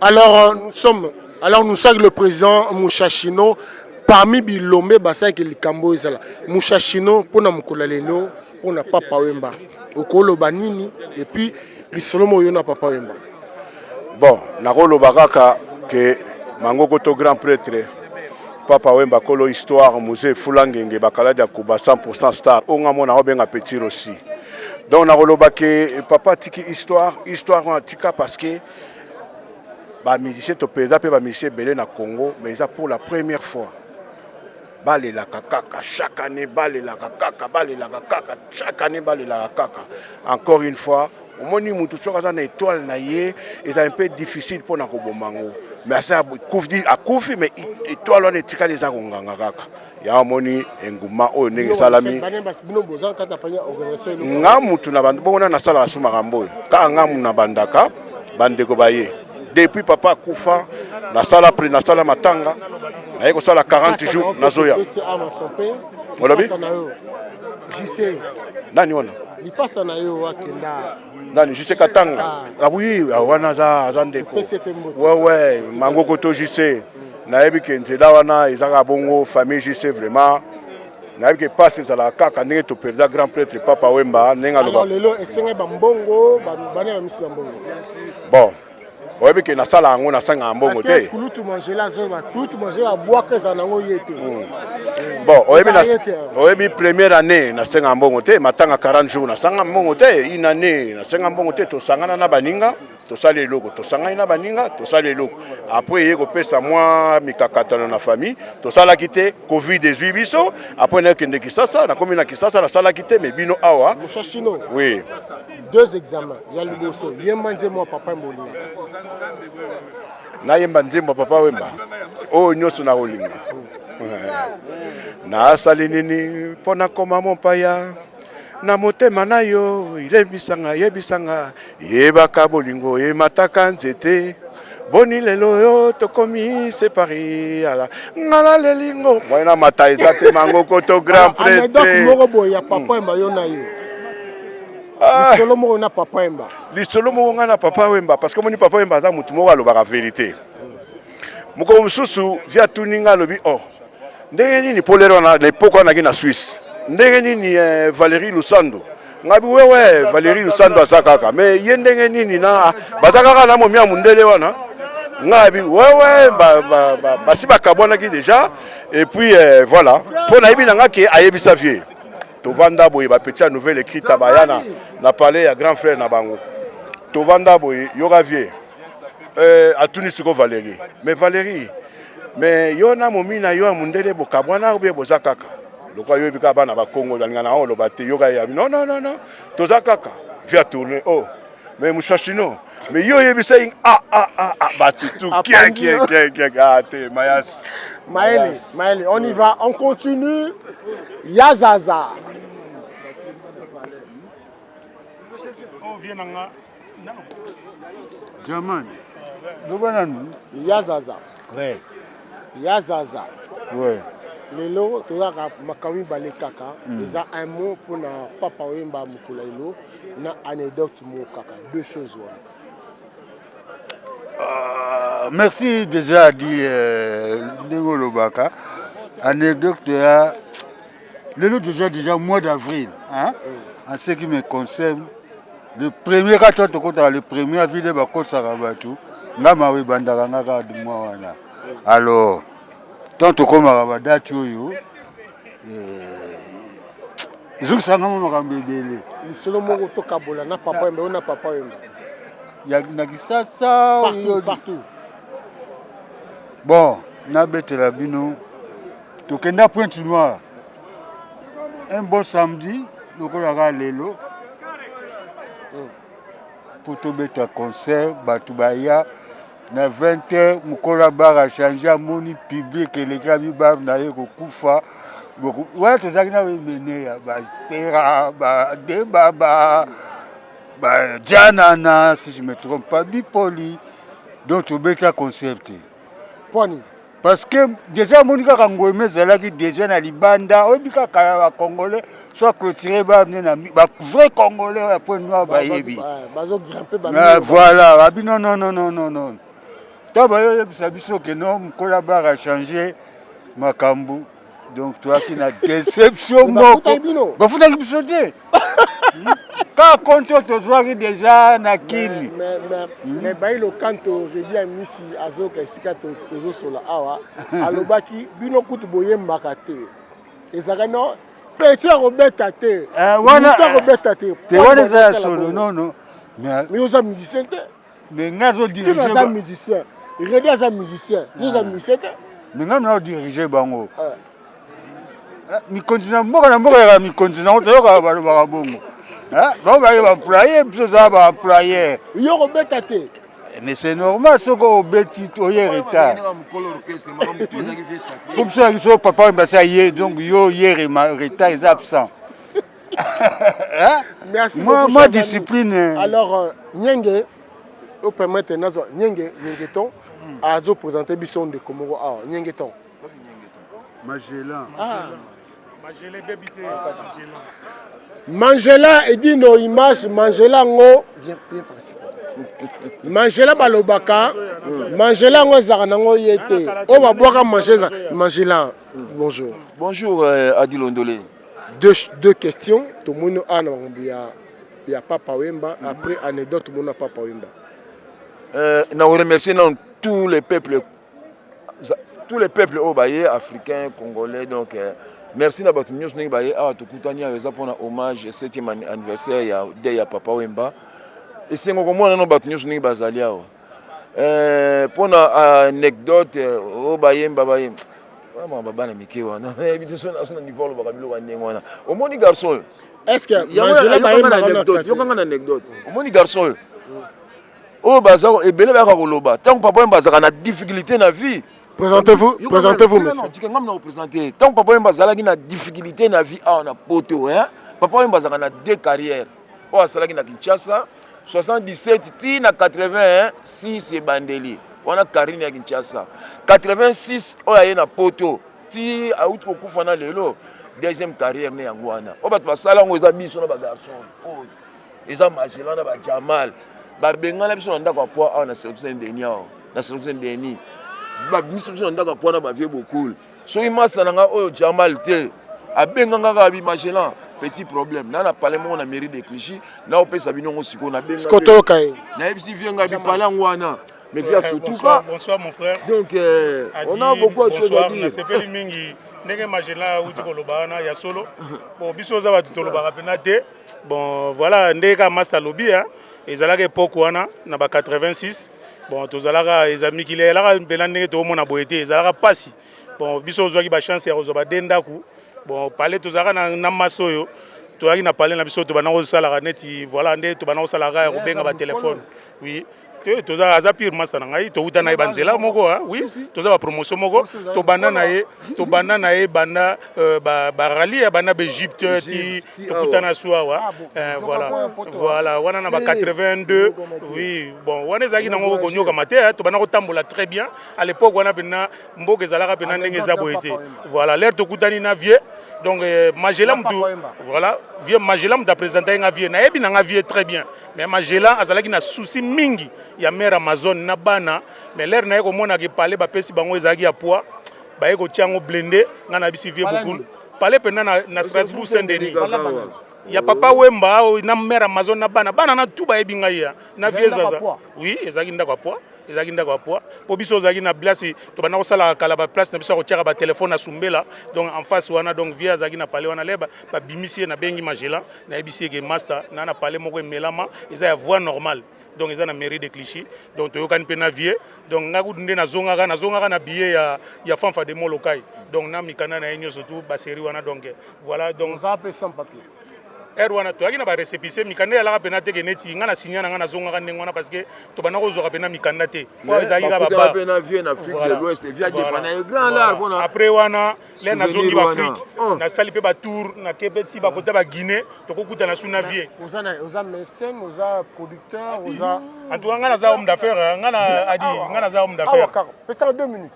Alors nous sommes alors nous sommes le président Mouchachino parmi bilombe basalaki likambo ezala Mouchachino mpona mokolo ya lelo mpona Papa Wemba okoloba nini et puis lisolo moyo na Papa Wemba? Bon, nakoloba kaka ke Mangoko to grand prêtre Papa Wemba, kolo histoire, musée Fulangenge, bakaladi ya Kuba, 100% star oyo nga mona obenga Petit Rossi. Donc nakoloba ke papa atiki histoire, histoire wana atika parce que bamusicien topeza mpe bamusicien ebele na Congo, mais eza pour la première fois balelaka kaka chaque année, balelaka kaka, balelaka kaka chaque année, balelaka kaka. Encore une fois, omoni mutu soki aza na étoile na ye, eza un peu difficile mpona koboma yango, mais asa akufi, mais étoile wana etikali, eza konganga kaka. Ya omoni enguma oyo ndenge esalami. Nga mutu na bando bongo na nasalaka su makambo oyo kaka nga mutu na bandaka bandeko baye. Depuis papa akufa, nasala pre, nasala matanga, naye kosala 40 jours, nazoya. Olobi nani wana? Lipasa na yo akenda. Nani? Jc Katanga? Ah oui, wana aza ndeko wewe Mangoko to Jc. Nayebi ke nzela wana ezaka bongo famille Jc. Vraiment nayebi ke pasi ezalaka kaka ndenge toperda grand prêtre Papa Wemba, ndenge aloba. Lelo esengai bambongo bana bamisi bambongo. Bon, oyebi ke nasala yango, nasangaka mbongo te. Kulutu Mangela azoba, kulutu Mangela abwaka, ezala nango ye te. Bon, oyebi, oyebi, première année nasengaka mbongo te, matanga 40 jours nasanga mbongo te, une année nasenga mbongo te. Tosangana na baninga, tosali eloko, tosangani na baninga, tosali eloko. Après eye kopesa mwa mikakatano na famille, tosalaki te. Covid ezwi biso. Après nakende Kisasa, nakomi na Kisasa, nasalaki te. Mais bino awa. Moshashino. Oui. Deux examens ya liboso: yemba nzembo ya Papa Mbolinga. Nayemba nzembo ya Papa Wemba oyo nyonso nakolinga. Nasali nini mpo nakoma mopaya na motema na yo? Yebisanga, yebisanga, yebaka bolingo emataka nzete. Boni lelo oyo tokomi séparés? Ala nga nalelingo moye na mata eza te. Mangoko to grand prêtre. Moko boye ya Papa Wemba, yo na ye, lisolo moko na Papa Wemba. Lisolo moko ngai na Papa Wemba, parce que omoni, Papa Wemba aza motu moko alobaka vérité. Mokolo mosusu vi atuni ngai, alobi: "Oh, ndenge nini mpo lelo wana, l'époque wana naki na Suisse, ndenge nini Valérie Lusando?" Ngabi: "Wewe, Valérie Lusando aza kaka, mais ye ndenge nini na baza kaka na momi ya mondele wana?" Ngabi: "Wewe, basi bakabwanaki déjà." Et puis voilà, mpo nayebi na nga ke ayebisa vie. Tovanda boye, bapeti ya nouvelle écrite baya na palais ya grand frère na bango. Tovanda boye, yoka vie atuni siko Valérie: "Mais Valérie, mais yo na momi na yo ya mondele bokabwana obie boza kaka?" Lokola yoyebi kaka bana bakongo balinga na oloba te, yoka yabi: "Non, non, non, non, toza kaka." Vie atourne: "Oh, mais Mushashino, mais yo oyebisa ye." Ah ah ah ah, batutu kia kia kia kia. Ah te, mayasi. Maël, Maël, on y va, on continue. Yazaza. German. Loba nanu. Yazaza. Ouais. Yazaza. Ouais. Lelo tozalaka makambo mibale kaka. Eza un mot mpona Papa Wemba mokolo ya lelo na anecdote moko kaka, deux choses wana. Merci déjà dit ndenge olobaka anecdote ya lelo. Déjà mois d'avril, hein? En ce qui me concerne, le premier kaka tokotaka le premier avril, bakosaka bato, nga mawa ebandaka nga kaka mwa wana. Alors tant tokomaka badate oyo, ezongisaka mwa makambo ebele. Lisolo moko tokabola na Papa Wemba, oyo na Papa Wemba. Ya na Kisasa? Partout, partout. Bon, nabetela bino. Tokenda Pointe Noire un bon samedi lokola kaka lelo mpo tobeta concert. Bato baya na 20 heures. Mokolo ya bar achange, amoni public eleki, abi bar na ye kokufa. Wana tozalaki na ebene ya baspera, badebaba, bajanana, si je me trompe pas, bipoli. Donc tobeta concert te. Pwani? Parce que déjà amoni kaka ngweme ezalaki déjà na libanda. Oyebi kaka bacongolais so aclôture bar ne na bavrai congolais oyo ya Pointe Noire bayebi. Bazogrimpe. Voilà, babi: "Non, non, non, non, non, non." Ntango bayoyebisa biso ke no mokolo ya bar achange makambo, donc toyaki na déception moko. Bafutaki biso te, kaka compte oyo tozwaki déjà na kini. Mais bayi lokanto Redi Amisi azoyoka esika tozosola awa, alobaki bino kutu boyembaka te, ezalaka no petit akobeta te. Wana akobeta te. Te, wana eza ya solo, non. Mais oza musicien te. Mais nga azodirige. Aza musicien, Redi aza musicien, yo oza musicien te. Mais nga na odirige bango. Mikonzi na mboka, na mboka yaka mikonzi nango, toyokaka balobaka bongo. Bango baye baemployé, biso oza baemployeur. Yo kobeta te. Mais c'est normal, soki obeti oye retard, po biso yaki so Papa Wemba asi aye, donc yo oye retard, eza absent. Merci. Moi, moi discipline. Alors Nyenge opermettre nazwa Nyenge, Nyengeton azoprésente biso ndeko moko awa, Nyengeton. Magellan. Ah. Mangela edino image Mangela yango, viens, viens par ici. Mangela, balobaka Mangela yango ezalaka nango ye te oyo babwaka Mangela. Mangela, bonjour. Bonjour, Adi Londolé. Deux questions. Tomoni awa na makambo ya Papa Wemba, après anecdote tomoni na Papa Wemba. Na remercier non tous les peuples, tous les peuples oyo baye, africain, congolais. Donc merci na bato nyonso ndenge baye awa. Tokutani awa, eza mpona hommage 7e anniversaire ya deuil ya Papa Wemba. Esengo komona nano bato nyonso ndenge bazali awa. Mpona anecdote oyo bayemba, bayemba bana mike wana, nayebi te so na niveau alobaka biloko ya ndenge wana. Omoni garçon oyo? Est ce que Mangela bayembaka? Yokanga na anecdote. Omoni garçon oyo, oyo baza ebele bayaka koloba ntango Papa Wemba azalaka na difficulté na vie. Présentez-vous, présentez-vous, monsieur. Tika ngam na représenter. Ntango Papa Wemba azalaki na difficulté na vie awa na poto, hein? Papa Wemba azalaka na deux carrières oyo asalaki na Kinshasa, 77 ti na 86. Ebandeli wana carrière ya Kinshasa, 86 oyo aye na poto ti auti kokufa na lelo, deuxième carrière ne yango wana oyo bato basala yango eza biso na bagarçon oyo, eza Magellan na bajamal. Babengana biso na ndako ya poi awa na Service Saint Denis, awa na Service Saint Denis babimisi biso na ndako ya poi na bavie bokul. Soki masa na nga oyo Jamal te abenganga kaka bi Magellan, petit problème na palais moko na mairie de Clichy, na opesa bino ngo sikoyo. Nabenga, nayebisi vie ngai bipalais yango wana, mais via surtout pas. Bonsoir mon frère. Donc on a beaucoup de choses à dire. Nasepeli mingi ndenge Magellan auti koloba wana ya solo. Bon, biso oza bato tolobaka mpena te. Bon, voilà, ndenge kaka master alobi, ezalaka époque wana na ba 86. Bon, tozalaka, eza mikili ezalaka mpena ndenge toomona boye te, ezalaka mpasi. Bon, biso ozwaki bachance ya kozwa bade ndako. Bon, palais tozalaka na masa oyo tozalaki na palais na biso, tobanda kosalaka neti, voilà, nde tobanda kosalaka ya kobenga batelefone. Oui, toza, aza pire master na ngai, touta na ye banzela moko. Oui, toza bapromotion moko, tobanda na ye, tobanda na ye banda barali ya banda baegypte ti tokutana su awa. Voilà, wana na ba 82. Oui, bon, wana ezalaki nango konyokama te, tobanda kotambola très bien. À l'époque wana mpena mboka ezalaka mpena ndenge eza boye te. Voilà, l'heure tokutani na vieux, donc Magellan mutu, voilà, vieux Magellan mutu apresente nga vieux. Nayebi na nga vieux très bien, mais Magellan azalaki na souci mingi ya mare Amazon na bana. Mais l'heure naye komonaka palais bapesi bango ezalaki ya poids, baye kotia yango blindé. Nga na bisi vieux beaucoup palais mpena na Strasbourg Saint Denis ya Papa Wemba na mare Amazon na bana, bana na tu bayebi ngai ya na vieux Zaza. Oui, ezalaki ndako ya poids, ezalaki ndako ya poids, mpo biso ozalaki na place tobanda kosalaka kala, baplace na biso ya kotiaka batelefone na Sumbela, donc en face wana. Donc vieux azalaki na palais wana. Le babimisi ye, nabengi Magellan, nayebisi eke master na palais moko emelama, eza ya voie normale, donc eza na mairie de Clichy. Donc toyokani mpe na vieux. Donc nga kutu nde nazongaka na billet ya Fanfa de Molokai, donc na mikanda na ye nyonso tu basérie wana. Donc voilà, donc oza mpe sans papier? Heure wana toyaki na barécépissé, mikanda eyalaka mpena teke neti nga na sinya na nga, nazongaka ndenge wana parce que tobanda kozwaka mpena mikanda te po ezalaki kaka. Après wana le nazongi baafrike, nasali mpe batour, nake mpe ti bakota baguinée, tokokutana su na vieux. Oza mécène, oza producteur, oza En tout cas nga naza homme d'affaires, nga na adi, nga naza homme d'affaires. Pesaka 2 minutes.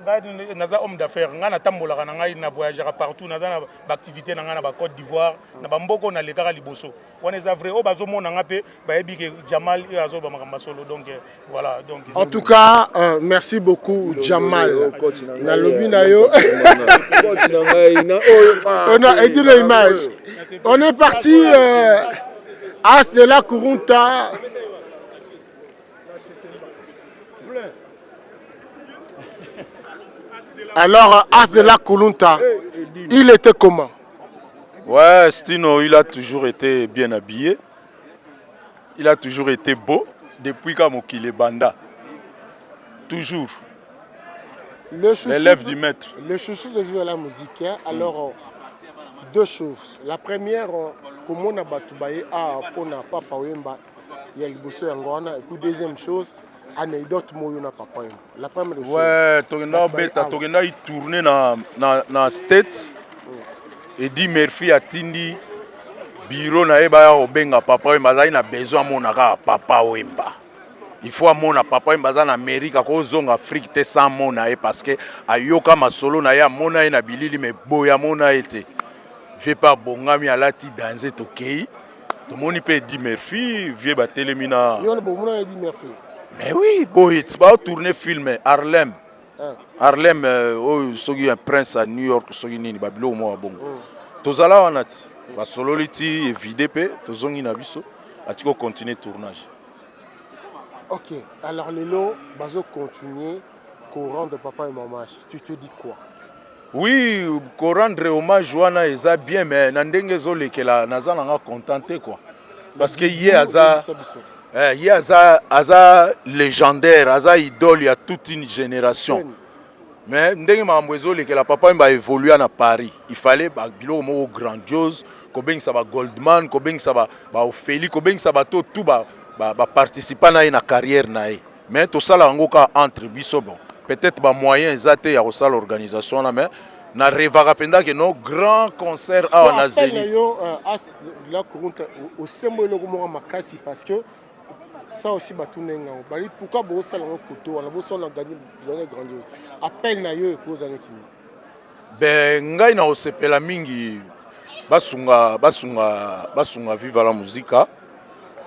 Ngai naza homme d'affaires. Ngai natambolaka na ngai, na voyageaka partout, naza na baactivité na ngai na bacôte d'Ivoire, na bamboka oyo nalekaka liboso. Wana eza vrai. Oyo bazomona nga mpe bayebi ke Jamal oyo azoba makambo ya solo. Donc voilà, donc En tout cas, merci beaucoup Jamal. Nalobi na yo. Coach na ngai na oyo. On a aidé l'image. On est parti As de la Kurunta. Alors, As de la Kulunta, il était comment? Ouais, Stino, il a toujours été bien habillé. Il a toujours été beau depuis qu'il est banda. Toujours. L'élève du maître. Le chouchou de vivre la musique, hein. Alors, deux choses. La première, comment on a bato baye a pona Papa Wemba, il y a liboso yango wana. Et puis deuxième chose, anecdote moyo na Papa Wemba. La première chose. Ouais, tokenda obeta, tokenda tourner na State. Eddie Murphy atindi bureau na ye baya kobenga Papa Wemba, azali na besoin amona kaka Papa Wemba. Il faut amona Papa Wemba, aza na Amérique, akozonga Afrique te sans amona ye, parce que ayoka masolo na ye, amona ye na bilili, mais boye amona ye te. Vieux mpe abongami, alati danze, tokei, tomoni mpe Eddie Murphy, vieux batelemi na Yo bomona Eddie Murphy? Mais oui, boye ti baotourne film Harlem. Ah. Harlem, oyo soki un prince à New York, soki nini, babiloko moko ya bongo. Tozala wana ti basololi ti evide, mpe tozongi na biso, atiki kocontinue tournage. Ok, alors lelo bazo continuer ko rendre papa et maman. Tu te dis quoi? Oui, korendre hommage wana eza bien, mais na ndenge ezolekela, naza nanga content te quoi, parce que ye aza ye aza légendaire, aza idole ya toute une génération. Mais ndenge makambo ezolekela, Papa Wemba évolua na Paris, il fallait biloko moko grandiose, kobengisa bagoldman, kobengisa baophélie, kobengisa bato tout baparticipa na ye na carrière na ye. Mais tosala yango kaka entre biso. Bon, peut-être bamoyen eza te ya kosala organisation wana, mais na rêvaka mpenza ke no grand concert awa na Zénith. Yo, As la Kurunta, osembo eloko moko makasi, parce que ça aussi batuna ngango bali pourquoi bosala yango koto wana, bosala gagner grandiose. Appel na yo ekozala neti nini? Ben, ngai na kosepela mingi basunga, basunga, basunga Viva la Musica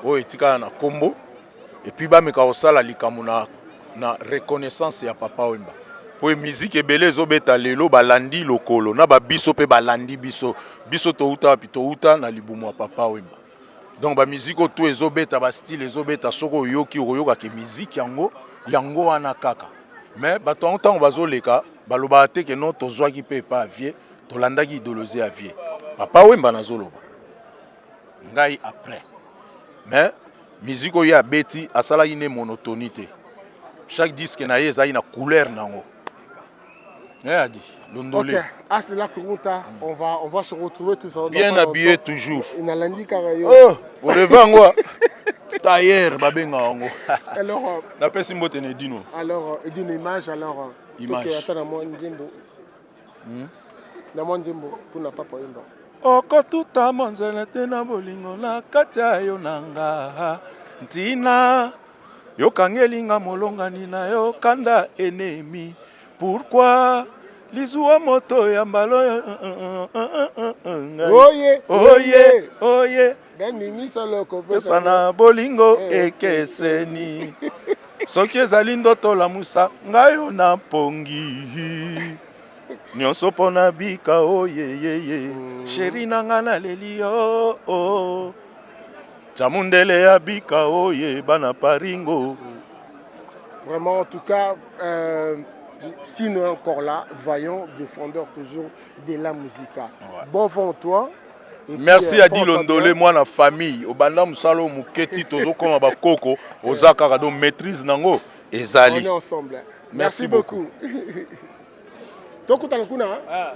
oyo etikala na nkombo, et puis bameka kosala likambo na reconnaissance ya Papa Wemba, po musique ebele ezobeta lelo, balandi lokolo na babiso mpe balandi biso. Biso touta wapi? Touta na libumu ya Papa Wemba. Donc bamusique oyo to ezobeta, bastyle ezobeta, soki oyoki, okoyokaka musique yango yango wana kaka. Mais bato yango, ntango bazoleka, balobaka te ke non, tozwaki mpe epa ya vieux, tolandaki idéologie ya vieux Papa Wemba. Nazoloba ngai après, mais musique oyo abeti, asalaki ne monotonie te. Chaque disque na ye ezalaki na couleur nango. Adi Londolé. Ok, As la Kurunta, on va se retrouver tous ensemble. Bien habillé toujours. Nalandi kaka yo. Oh, oreva yango tailleur babengaka yango. Alors, napesi mbote na Edino. Alors, Edino image, alors, Image. Toke ata na mwa nzembo. Na mwa nzembo mpona Papa Wemba. Okotuta monzele te na bolingo na kati ya yo na nga, ntina yokangelinga molongani na yo kanda enemi. Pourquoi lizuwa moto ya mbala? Oye. Oye, oye. Gandimisa loko. Pesa na bolingo ekeseni. Soki ezali ndoto, lamusa ngai yo na mpongi nyonso mpo na bika. Oyeyeye, chéri na ngai, naleli yo, oh. Tya mundele ya bika oye bana paringo. Vraiment, en tout cas, Stino est encore là, vaillant, défendeur toujours de la musique. Bon vent toi. Et puis, Merci. Adi porte-toi Londole, bien. mwana famille, obanda mosala oyo moke ti tozokóma bakoko, oza kaka, donc maîtrise nango On ezali. est ensemble. Merci beaucoup. Tokutana kuna, hein?